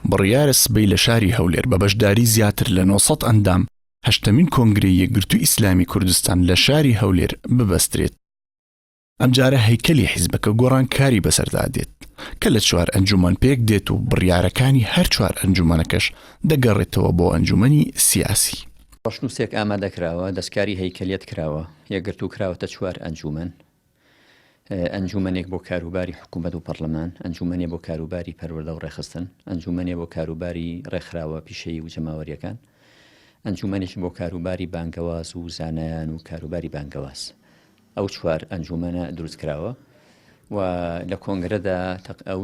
بڕیارە سبەی لە شاری هەولێر بە بەشداری زیاتر لە 900 ئەندام هەشتەمین کۆنگرەی یەکگرتووی ئیسلامی کوردستان لە شاری هەولێر ببەسترێت. ئەمجارە هەیکەلی حیزبەکە گۆڕانکاری بەسەردا دێت کە لە چوار ئەنجومەن پێک دێت و بڕیارەکانی هەر چوار ئەنجومەنەکەش دەگەڕێتەوە بۆ ئەنجومەنی سیاسی. ڕەشنووسێک ئامادە کراوە، دەستکاری هەیکەلیەت کراوە، یەکگرتوو کراوەتە چوار ئەنجومەن، ئەنجومەنێک بۆ کاروباری حکوومەت و پەڕلەمان، ئەنجومەنێ بۆ کاروباری پەروەردە و ڕێکخستن، ئەنجومەنێ بۆ کاروباری ڕێکخراوە پیشەیی و جەماوەرییەکان، ئەنجومەنێکی بۆ کاروباری بانگەواز و زانایان و کاروباری بانگەواز. ئەو چوار ئەنجومەنە دروست کراوە و لە کۆنگرەدا ئەو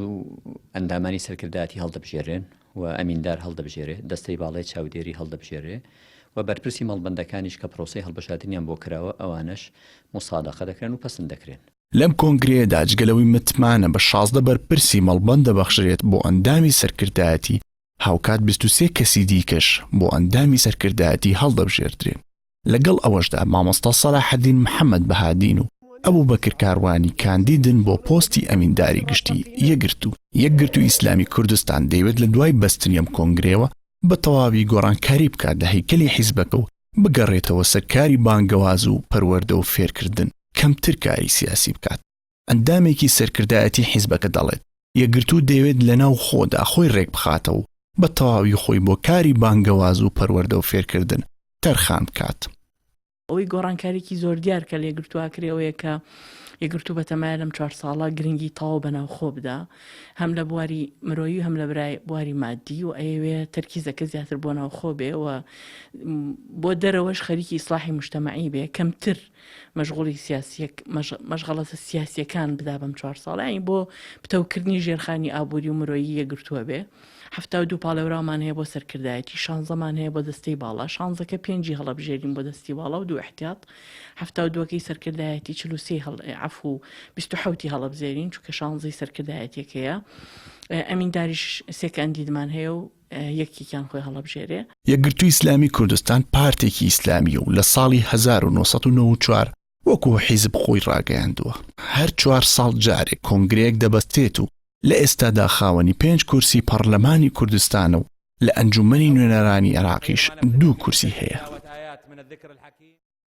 ئەندامانی سەرکردایەتی هەڵدەبژێرێن و ئەمیندار هەڵدەبژێرێ، دەستەی باڵای چاودێری هەڵدەبژێرێ و بەرپرسی مەڵبەندەکانیش کە پرۆسەی هەڵبژاردنیان بۆ کراوە ئەوانەش موسادەقە دەکرێن و پەسند دەکرێن. لەم کۆنگرەیەدا جگە لەوەی متمانە بە 16 بەرپرسی مەڵبەند دەبەخشرێت بۆ ئەندامی سەرکردایەتی، هاوکات 23 کەسی دیکەش بۆ ئەندامی سەرکردایەتی هەڵدەبژێردرێن. لەگەڵ ئەوەشدا مامۆستا سەلاحەدین محەمەد بەهادین و ئەبوبەکر کاروانی کاندیدن بۆ پۆستی ئەمینداری گشتی یەکگرتوو. یەکگرتوو ئیسلامی کوردستان دەیەوێت لە دوای بەستنی ئەم کۆنگرەیەوە بە تەواوی گۆڕانکاری بکات لە هەیکەلی حیزبەکە و بگەڕێتەوە سەر کاری بانگەواز و پەروەردە و فێرکردن کەمتر کاری سیاسی بکات. ئەندامێکی سەرکردایەتی حیزبەکە دەڵێت، یەکگرتوو دەیەوێت لەناو خۆدا خۆی رێکبخاتەوە و بە تەواوی خۆی بۆ کاری بانگەواز و پەروەردە و فێرکردن تەرخان بکات. ئەوەی گۆڕانکاریی زۆر دیار کە لە یەکگرتوو ئاکرێ ئەوەیە کە یەکگرتوو بەتەمایە لەم چوار ساڵە گرنگی تەواو بە ناوخۆ بدا هەم لە بواری مرۆیی و هەم لە برای بواری مادی و ئەیەوێ تەرکیزەکە زیاتر بۆ ناوخۆ بێ و بۆ دەرەوەش خەریکی ئیسلاحی مجتەمەعی بێ کەمتر مەشغوڵی سیاسیەک مەشغەڵەتە سیاسیەکان بدا بەم چوار ساڵە یانی بۆ پتەوکردنی ژێرخانی ئابووری و مرۆیی یەکگرتووە بێ 72 پاڵێوراومان هەیە بۆ سەرکردایەتی شانزەمان هەیە بۆ دەستەی باڵا شانزەکە پێنجی هەڵەبژێرین بۆ دەستی باڵا و دوو احتیاط 72ەکەی سەرکردایەتی 43 هەڵ عەفو 27 هەڵەبزێرین چونکە شانزەی سەرکردایەتیەکەیە ئەمینداریش سێ کاندیدمان هەیە و یەکێکیان خۆی هەڵەبژێرێ. یەکگرتووی ئیسلامی کوردستان پارتێکی ئیسلامییە و لە ساڵی 1994 وەکو حیزب خۆی ڕاگەیاندووە. هەر چوار ساڵ جارێک کۆنگرەیەک دەبەستێت و لە ئێستادا خاوەنی پێنج کورسی پەڕلەمانی کوردستانە و لە ئەنجوومەنی نوێنەرانی عێراقیش دوو کورسی هەیە.